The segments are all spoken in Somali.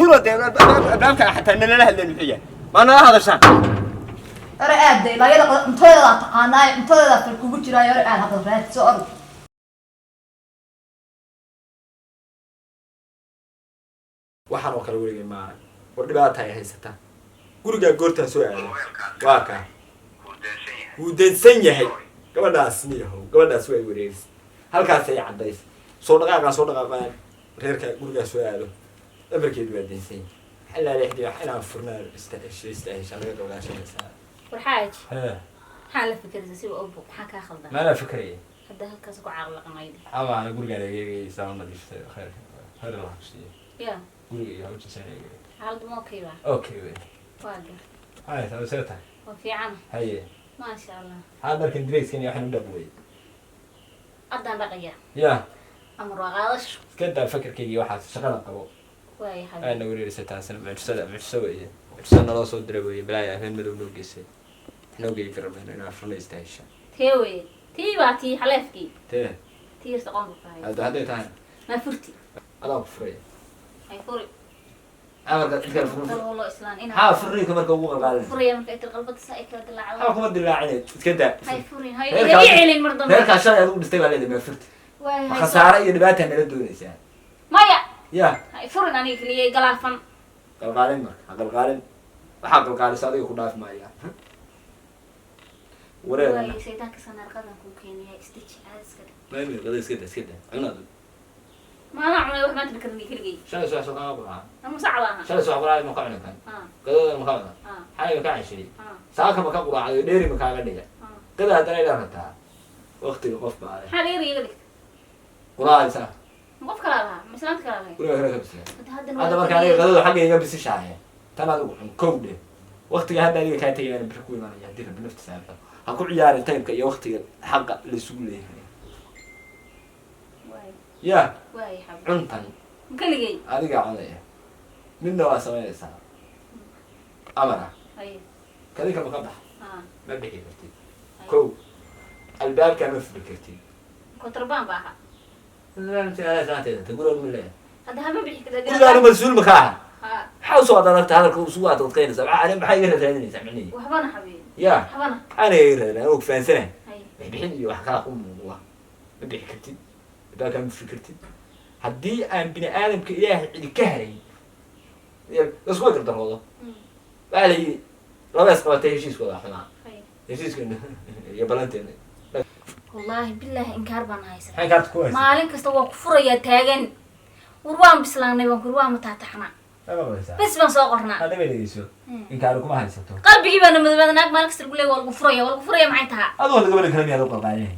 Furo dee albaabka, xataa nalala hadleen. Muxuu yahay? Ma nala hadashaan? Ore aad day laayada cuntadeeda taqaanaa, cuntadeeda fal kugu jiraayo. Ore aad hadda raadso, orod. Waxaan oo kale weligay maarag. War, dhibaata ay haysataa gurigaa. Goortaan soo aado waa kaa wuu dansan yahay. Gabadhaas niyahow, gabadhaas way wareerisay, halkaasay caddays. Soo dhaqaaqaan, soo dhaqaaqaan, reerka gurigaa soo aado, dhabarkeedu waa dansan yahay. Xallaa lixdii wax inaan furnaa istahesha laga gabgaashanaysaa. Warxaaj, maxaa la fikiraysa? Si waa obo, maxaa kaa khaldan? Maanaa fikraya. Hadda halkaas ku caaqlaqanayd. Amaana gurigaan egeegaysaa, nadiiftay. Khayr, khayr Allah ku siiye. Ya. Guriga iyo hawshiisaan eegay. Xaaladdu ma okay ba? Okay wey. Waa gar. Hay, saa see tahay? Waa fiican. Haye. Maasha Allah. Maxaa dharkan dirayskan iyo waxaan u dhaq wey? Haddaan dhaqaya. Ya. Amar waa qaadasho. Iska daa fakarkayga waxaas, shaqada qabo. Waaya xabiib. Aadna wareerisa taasina. Mucjisada, mucjiso weeye, mucjiso naloo soo diray weeye. Balaaya habeen madow noo geysay, noo geyi karabeen inaa furna istahesha. Tee weye? Tii baa tii xaleefkii. Tee? Tii yarta qoonka ku hay. Hadda hadday tahay. Maa furti? Adaa ku furaya. Ay furi. Amarka cid kale fur. Dal loo islaan inaa. Maxaa furriinka marka ugu qalqaalinaysa? Furaya marka inta qalbada saa ay kala dilaacdo. Maxaa kuma dilaacinay? Iska daa. Hay furin, hay. Reerkaa- Hay celin mar dambe. Reerkaa shalay adigu dhistay baa leedahay, maa furti? Waaya. Ma hay. khasaare iyo dhibaataa nala doonaysaa? Maya. Ya. Hay furin, aniga keliya galaafan. Qalqaalin marka ha qalqaalin. Waxaa qalqaalisa adiga ku dhaafi maaya wareer. Waaya, shaydaanka sanaarqadan kuu keenaya, isdeji, caadi iska dhig. Maami qada, iska daa, iska daa cunadu. Maanaa cunay wax maanta bakarinay keligay. Shalay subax soo kaga quraaca. Ama sacda aha. Shalay subax quraaca ma ka cuni kan? Qadada ma ka cuna? Xalay ma ka cashiyey? Saaka ma ka quraacday? Dheeri ma kaaga dhiga? Qada haddana ilaa rabtaa waqtiga qof baa leh. Maxaa dheeri iga dhigta? Quraacaysa. Ma qof kalaa lahaa? Ma islaanta kalaa lahay? Guriga kale ka bisla. Hadda haddana. Hadda marka aniga qadadu xagga iga bisishaaye, tan adigu cun kow dheh. Waqtiga hadda adiga kaa tegayana biri ku imanaya haddii Rabbi nafta saamxo. Ha ku ciyaarin timeka iyo waqtiga xaqa laysugu leeyahay. Waaya. Ya. Waaya xabiib. Cuntan. Keligay. Adigaa cunaya, midna waa samaynaysaa amara. Haye. Kadinka ma ka bax? Ma bixi kartid. Kow, albaabkaa ma furi kartid. Kontrabaan baa ahaa. Guriga ma leeyahay. Hadda hama bixi kartid. Gurigaanu mas-uul ma ka aha? Ha. Maxaa usoo adadagta hadalka isugu adadkaynaysaa? Maxaa maxaa iga raadinaysaa micnihii? Waxbana xabiib. Ya. Waxbana. Maxaana iga raadinaa? Anuu fahansanahay. Haye. Bixbixin iyo wax kala ku muuqda. Ma bixi kartid, albaabkaa ma furi kartid. Haddii aan bini aadamka Ilaahay cidi ka harayn, laskuma gardaroodo. Waxaa la yidhi laba is qabatay heshiiskooda xumaa. Haye. Heshiiskeena iyo ballanteena. Wallaahi bilaahi, inkaar baan haysa. Maxay kaarta ku haysaa? Maalin kasta waa ku furayaa taagan. War, waan bislaanay, waan kur, waa mataataxnaa. Bes baan soo qornaa. Hadda bay dhegeyso, inkaari kuma haysato. Qalbigii baana madoobaada. Naag maalin kasta lagu leeyahay waa lagu furaya, waa lagu furaya, maxay tahaa? Adoo hadda gabadha kale miyaad u qalqaalinay?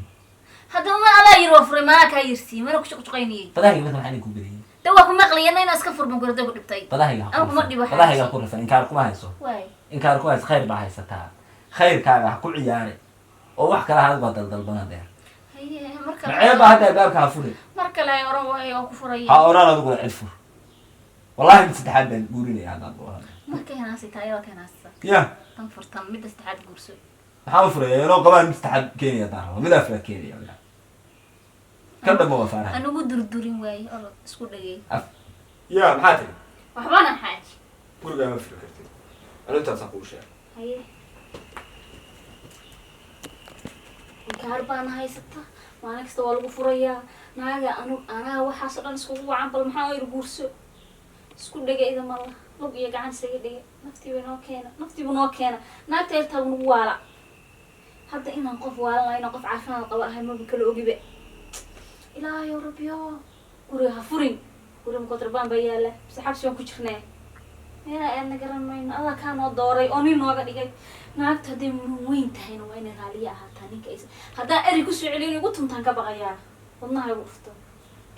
Haddaba ma adaa yiri waa furay? Maanaa kaa yirsiiyey? Mana ku shuqshuqaynayey? Badahayga marka maxaa idinku geliyey? De waa ku maqlayana inaa iska furban kurada ku dhibtay. Badahayga ha Ama ku kuma rafan. dhibo. Badahayga ha ku rafan. Inkaar kuma hayso. Waay. Inkaar kuma hayso, khayr baa haysataa. Khayrkaaga ha ku ciyaari oo wax kale adigu baa daldalbana dheer. Haye, mar kale. Maceeb baa hadda albaabka ha furi. Mar kale ay oran waayo waa ku furaya. Ha oran adiguna cid fur. Wallahi mid saddexaad baan guurinaya haddaan oran. Marka hinaasita ayada ka hinaasita. Ya. Tan furtan, midda saddexaad guurso. Maxaa u furaya? Inoo qabaan mid saddexaad keenaya haddaan rabo, mid afraad keenaya kan dhamma waa faaraha. Anugu durdurin waaye, orod isku dhagey. Ya, maxaa tiri? Waxbana xaaji. Gurigaa ma furi kartid, anu intaasaan kuu sheegay. Haye, inkaar baana haysata. Maalin kasta waa lagu furayaa naaga. Anu anaa waxaasoo dhan iskugu wacan. Bal maxaa yiri guurso, isku dhega idamala lug iyo gacan isaga dhega. Naftiiba noo keena, naftiibu noo keena. Naagta yartaa nagu waala. Hadda inaan qof waalan lahay, inaan qof caafimaad qaba ahay, maba kala ogiba. Ilaahayow, Rabbiyo, guriga ha furin. Guriga kontrabaan baa yaala mise xabsi baan ku jirnaa? Meelaa aadna garan mayno. Allah kaa noo dooray oo nin nooga dhigay. Naagta hadday muran weyn tahayna waa inay raaliya ahaataa ninka aysa. Haddaan eri kusoo celiyo inay igu tuntaan ka baqayaa, wadnaha igu dhufto.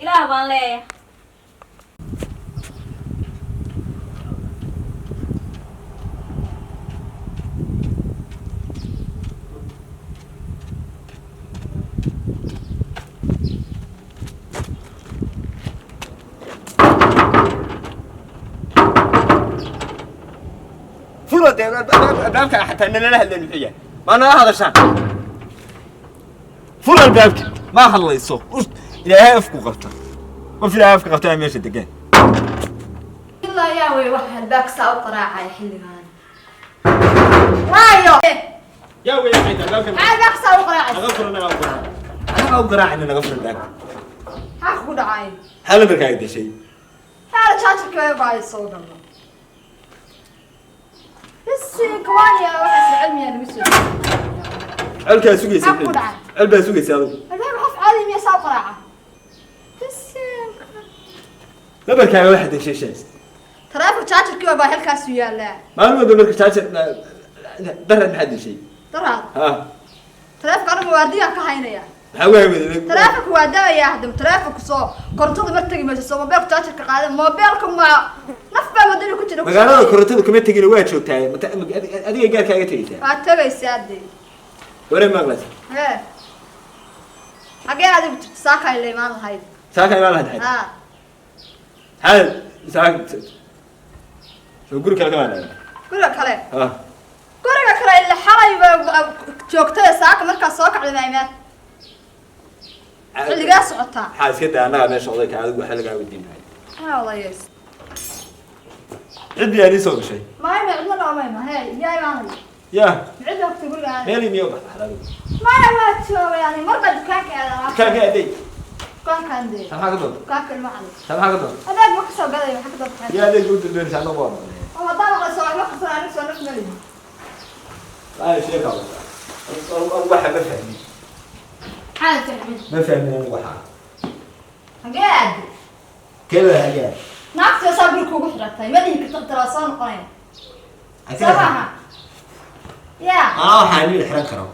Ilaah baan leeyahay. Furo dee albaabka, xataa nalala hadleen. Muxuu yahay? Ma nala hadashaan? Fur albaabka. Ma hadlayso? Ilaahay afku qabta, qof Ilaahay afka qabtaa meesha degan. Ilaa Yaa wey, wax albaabka saa u qaraacaya xilligan? Waayo. Yaa wey, maxay tahay albaabka? Maxaa albaabka saa u qaraacaysa? Naga furan, naga furan, anaga u garaacina, naga furan albaabka. Maxaa kugu dhacay? Maxaa lambarkaaga dashay? Haa, jaajarka baa soo galno. Bisi kawaaniya, waxaas cilmiya nagu soo. Colkaa sugaysa. Maxaa kugu dhacay? Col baa sugaysa adigu. Albaabka qof caadi miya saa u qaraaca? Bisi. Lambarkaaga waxa dashay shay. Taleefon jaajarkii baa halkaasu yaallaa. Maalin walba marka jaajar daran maxaa dashay? Daraad. Ha. Taleefonka anigu waardiyaan ka haynaya. Maxaa uga haweyday? Taleefonka waa damayaa hadda, taleefonku soo korontada mar tegi mayso, soo mobeelku jaajarka qaada, mobeelka ma naf baa wadada ku jira. Magaalada korontada kuma tegina, waa joogtaa. Adiga gaarkaaga tegaysaa. Waa tegaysaa dee. Waree, maqlaysa? Hee, xagee adigu jirta? Saaka ila imaan lahayd. Saaka imaan lahayd? Ha. Maxaa saaka soo guri kale kamaan? Guriga kale? Ha. Guriga kale ila xalay baa joogtada, saaka markaa soo kacday maa imaan, xilligaa socotaa. Maxaa iska daa, annagaa meesha oday ka, adigu waxa lagaa weydiin maayo. Haa, odayeys. Ciddii aan ii soo gashay. Maya, cidna dhoomayma. Hee, yaa imaanaya? Ya. Cid waqti guriga aaday? Meel imiyo baxbaxda adigu. Maya, waa joogay ani, mar baa dukaanka aadaa. Dukaanka aaday? Dukaankaan dee. Taa maxaa ka doonta? Dukaanka ilma cali. Taa maxaa ka doonta? Adeeg ma kasoo gaday, maxaa ka doonta? Yaa adeeg u doonaysa? Annagu waa maqnay. Oo haddaan maqlayso waxba kasoo, anigu soo naf malihi. Ay, sheeka anigu waxa ma fahmin. Maxaa fahmin? Ma fahmin anigu waxa. Xagee aaday? Kee hayaa? Naagta saa guri kuugu xiratay, ma dhihi karto tala soo noqonaya soo maaha ya. Anaa waxaa nin xiran karo.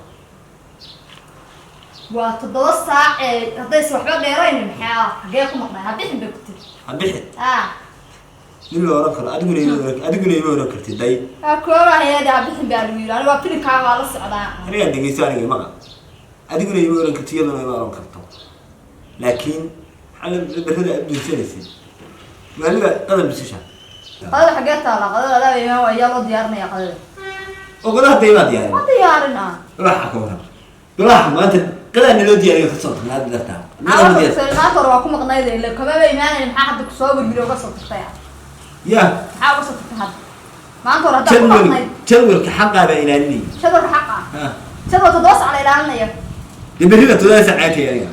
Waa 7 saac ee haddaysa waxba dheeraynin, maxaa xagee ku maqnay? Ha bixin bay ku tiri. Ha bixin. Ah. Nin la oran karo adiguna ima oran, adiguna ima oran kartid day. Waa kooba hayada, ha bixin baa lagu yidhi, anigu waa filimkaa, waa la socdaa. Anigaa dhegeysto, aniga imaqa adiguna ima oran kartid, iyaduna ima oran karto, laakiin maxaa barrada aad duunsanaysay waliba qadar bisisha? Qadada xagee taala? Qadada adaa imaan waa, yaa loo diyaarinaya qadada? Oo qadaha daymaa diyaarin. Ma diyaarin ah. Dulaxa ka waran, dulaxa maanta qadaa naloo diyaariyo kasoo tagnaa dartaa. Maanta hore waa ku maqnayd ile kamaba imaanayn, maxaa hadda kusoo werweri uga soo tagtay? Ya. Maxaa uga soo tagtay hadda maanta hore haddaa ku Jadwal maqnayd? Jadwalka xaqaa baa ilaalinayay. Jadwalka xaqa ah? Ha. Jadwal 7 sac la ilaalinaya. Dee berrida 7 sac caatay aniga.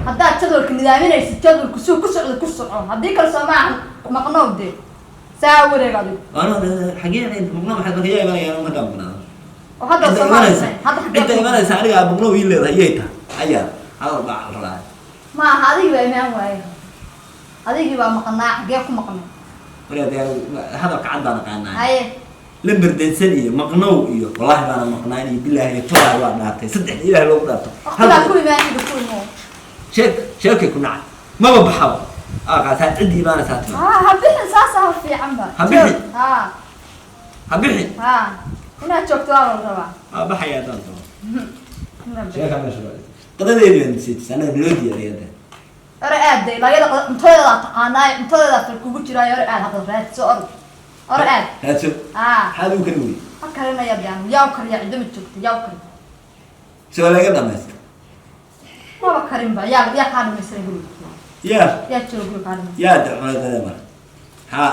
Haddaad jadwalka nidaaminaysid, jadwalku suu ku socdo ku soco, haddii kale soo maaha maqnow dee, saa wareeg adigu. Ano xagee maqnaa? Maxaad marka yaa imanaya anu haddaan maqnaado? Oo hadda cidda soo imanaysa hadda xagee cidda imanaysa aniga maqnow ii leedahay iyay tahay ayaa hadal baa rabaa. Ma aha, adigii baa imaan waaye, adigii baa maqnaa, xagee ku maqnay? Wariyaa dee anigu hadalka cad baan aqaanaa. Haye. Lambar dansan iyo maqnow iyo wallaahi baana maqnaan iyo bilaahi iyo tolaa waa dhaartay, saddex ilaah loogu dhaarto. Waqtigaa ku imaanida ku imo. Sheek sheekay ku nacay, maba baxaba aa qaataa, ciddii imaanaysaa timi. Ha, ha bixin, saas ha fiican ba. Ha bixin. Ha. Ha bixin. Ha, inaad joogto waa la rabaa. Waa baxaya haddaan doono. Sheeka meesha baa qadadeedi baan nasiitis annaga naloo diyaariyay hadda. Ore aad day, laayada cuntadeeda taqaanaa, cuntadeeda fal kugu jiraayo, ore aad hadda, raadso, orod, ore aad. Raadso. Ah. Maxaad ugu kari weyey? Ma karinaya biyaan, yaa u kariya? Ciddo ma joogto, yaa u kariya? Soo laga dhamaysta. Maba karin ba, yaa kaa dhamaystiray guriga? Yaa. Yaa jooga guriga kaa dhamaystira? Yaa da cunay qadada mara maxaa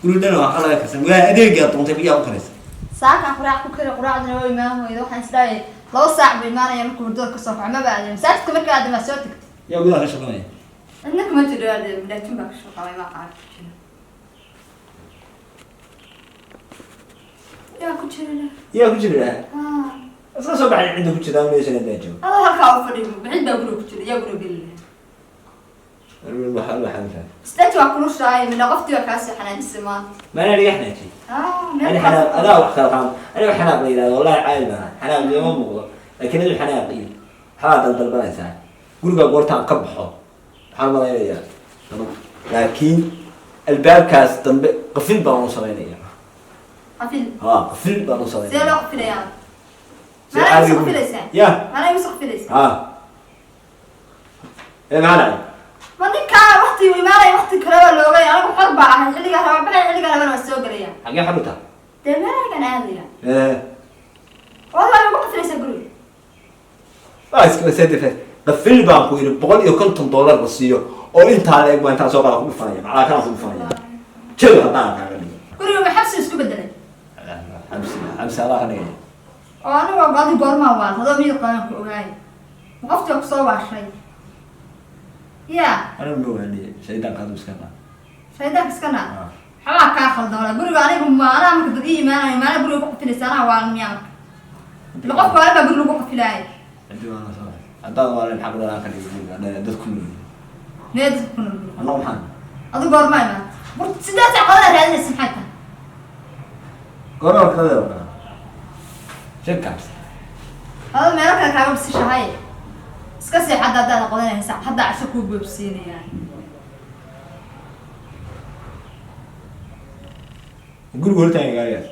guri dhan waxaa laga karsan waa adeegaa doontay, yaa u karaysa? Saakaan quraac ku kari, quraacdina waa imaan weyda, waxaan isdhahay 2 saac buu imaanaya markuu hurdada kasoo kaco, maba aadin masaajidka, markaa aadin baa soo tagtay. Yaa gudaha ka shaqanaya? Cidna kuma jiro, dhaajin baa ka shaqalay, ma qaar ku jiro, yaa ku jira? Yaa ku jira? Ah. Iska soo baxay, cidda ku jirtaa meeshan haddaa joogo. Adoo halkaa u fadhiyo, cid baa guriga ku jira, yaa guriga geli lahaa? Waxaa waxaan fahmay. Isdaji waa kulushahay mina, qoftii baa kaa soo xanaajisay maanta. Maana dhiga xanaajiyey? Ah, meel ani kaa xanaaq adaa wax kala qaam, aniga xanaaq la yidhahdo wallahi caadi maaha, xanaaq igama muuqdo, laakiin adigu xanaaq iyo waxbaa daldalbanaysaa. Guriga goortaan ka baxo waxaan malaynayaa nabad, laakiin albaabkaas dambe qafil baan u samaynaya. Qafil? Ha, qafil baan u Sidee samaynaya. loo qafilayaa? Sidee Maanaa igu caadiga saqfilaysaa? Ya. Maanaa igu saqfilaysaa? Ha, ee maxaa dhacay? Ma ninkaa waqti uu imaanaya waqti kale waa loogay, anigu xor baa ahay, xilligaa raba baxay, xilligaa rabana waa soo gelaya. Xagee xor u tahay? Dee meelahan aadaya. Ee. Wallahi ugu qafilaysaa guriga. Waa iska masaadifa, qafil baan ku yidhi, $150 la siiyo oo intaa la eg baa intaan soo qaada ku dhufanaya, macnaa kanaan ku dhufanaya. Jel haddaan kaaga dhigo. Guriga ma xabsi isku bedelay? Xabsi, xabsi adaa ka dhigaya. Oo anigu adi goormaa waal hadoo miyir qaban ku ogaay, ma qoftii kusoo waashay ya? Anigu ma waaliye, shaydaanka aduu iska naa. Shaydaanka iska naa. Waxbaa kaa khaldan walaa. Guriga anigu maanaa marka dad ii imaanayo, maanaa guriga ku qafilaysa? Anaa waalan miyaa marka? Ila qofka waalan baa guri lagu qafilaaya. Hadii waana soo haddaad waalin xaq dhalaa ka dhigo guriga dad ku nool. Mee dadka ku nool guriga? Annagu maxaan? Adu goormaa imaata? Bur 8 saac qolada raadinaysa, maxay tahay? Goorma qadada waa shirkaas. Adoo meelo kale kaaga bisishahay, iska seex hadda. Haddaad qodanaysa hadda, casho kuu boobsiinayaan. Guriga hortaagan gaarigaas.